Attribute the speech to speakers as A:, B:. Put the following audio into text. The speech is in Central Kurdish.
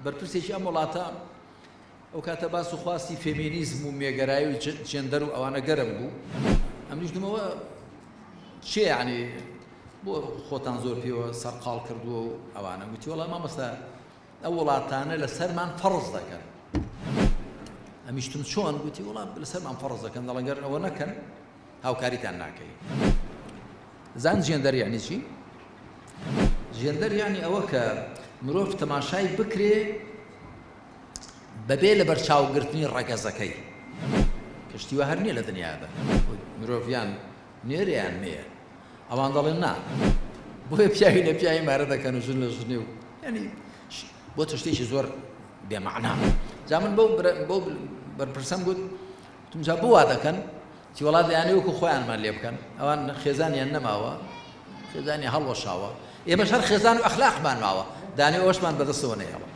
A: بەرپرسێکی ئەم وڵاتە ئەو کاتە باس و خواستی فێمینیزم و مێگەرایی و جێندەر و ئەوانە گەرم بوو. ئەمنیش دومەوە چێ یعنی بۆ خۆتان زۆر پێوە سەرقاڵ کردووە و ئەوانە. گوتی وەڵا مامۆستا ئەو وڵاتانە لەسەرمان فەڕز دەکەن. ئەمیشتم چۆن؟ گوتی وەڵا لەسەرمان فەڕز دەکەن، دەڵێن گەر ئەوە نەکەن هاوکاریتان ناکەین. زان جێندەر یعنی چی؟ جێندەر یعنی ئەوە کە مرۆڤ تەماشای بکرێ بەبێ لەبەرچاوگرتنی ڕەگەزەکەی، کە شتی وا هەر نییە لە دنیادا، مرۆڤیان نێرە یان مێیە، ئەوان دەڵێن نا، بۆیە پیاوی لە پیاوی مارە دەکەن و ژن لە ژنێ و یعنی بۆتە شتێکی زۆر بێمەعنا. جا من بەو بەو بەرپرسەم گوت، وتم جا بۆ وا دەکەن؟ چی وەڵا دەیانەوێ وەکو خۆیانمان لێ بکەن، ئەوان خێزانیان نەماوە، خێزانی هەڵوەشاوە، ئێمەش هەر خێزان و ئەخلاقمان ماوە، دانێ ئەوەشمان بەدەستەوە نەیەڵن.